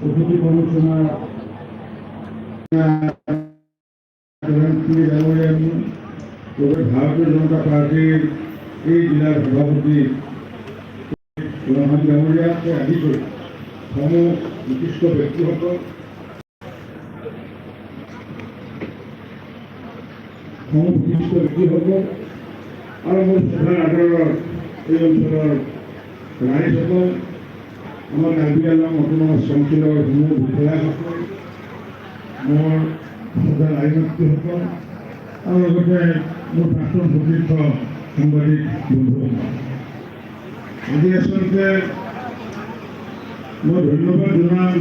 Deputy commissioner ডাঙৰীয়া, লগতে ভাৰতীয় জনতা পাৰ্টীৰ এই জিলাৰ সভাপতি ৰহমান ডাঙৰীয়াকে আদি কৰি সমূহ বিশিষ্ট ব্যক্তিসকল, সমূহ বিশিষ্ট ব্যক্তিসকল আৰু মোৰ শ্ৰদ্ধাৰ আদৰৰ এই অঞ্চলৰ ৰাইজসকল, আমাৰ কাৰ্বি আংলং অট'নমাছ কাউন্সিলৰ সমূহ বিষয়াসকল, মোৰ শ্ৰদ্ধাৰ আই মাতৃসকল আৰু লগতে মোৰ প্ৰাক্তন সতীৰ্থ সাংবাদিক বন্ধুসকল, আজি আচলতে মই ধন্যবাদ জনাম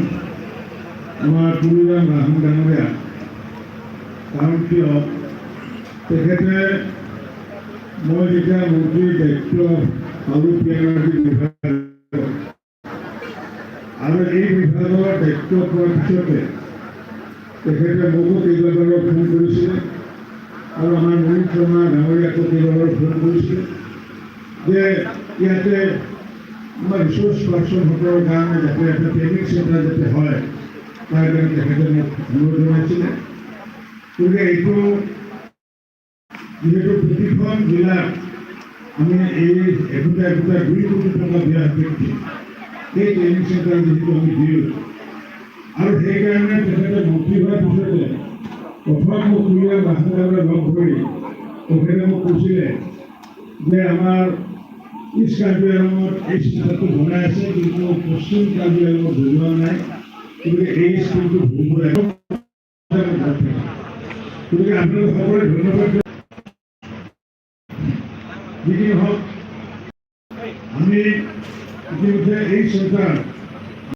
আমাৰ তুলিৰাম ৰাহং ডাঙৰীয়া। কাৰণ কিয়, তেখেতে মই যেতিয়া মন্ত্ৰীৰ দায়িত্ব পালোঁ পি এন আৰ ডি বিভাগত আৰু এই বিভাগৰ দায়িত্ব পোৱাৰ পিছতে তেখেতে মোকো কেইবাবাৰো ফোন কৰিছিলে আৰু আমাৰ মনীষ শৰ্মা ডাঙৰীয়াকো কেইবাবাৰো ফোন কৰিছিলে যে ইয়াতে আমাৰ ৰিচোৰ্চ পাৰ্চনসকলৰ কাৰণে যাতে এটা ট্ৰেইনিং চেণ্টাৰ যাতে হয়, তাৰ কাৰণে তেখেতে মোক অনুৰোধ জনাইছিলে। গতিকে এইটো যিহেতু প্ৰতিখন জিলাত আমি এই একোটা একোটা 2 কোটি টকা দিয়া সাপেক্ষে এই ট্ৰেইনিং চেণ্টাৰ যিহেতু আমি দিওঁ আৰু সেইকাৰণে তেখেতে মন্ত্ৰী হোৱাৰ পিছতে প্ৰথম মোক তুলিৰাম ৰাহংডাঙৰীয়া লগ ধৰি তেখেতে মোক কৈছিলে যে আমাৰ ইষ্ট কাৰ্বি আংলঙত এই চেণ্টাৰটো বনাই আছে, কিন্তু পশ্চিম কাৰ্বি আংলঙত বনোৱা নাই। গতিকে এই স্কিমটো ধৰিব লাগিব। গতিকে আপোনালোক সকলোৱে ধন্যবাদ। যি কি নহওক, আমি ইতিমধ্যে এই চেণ্টাৰ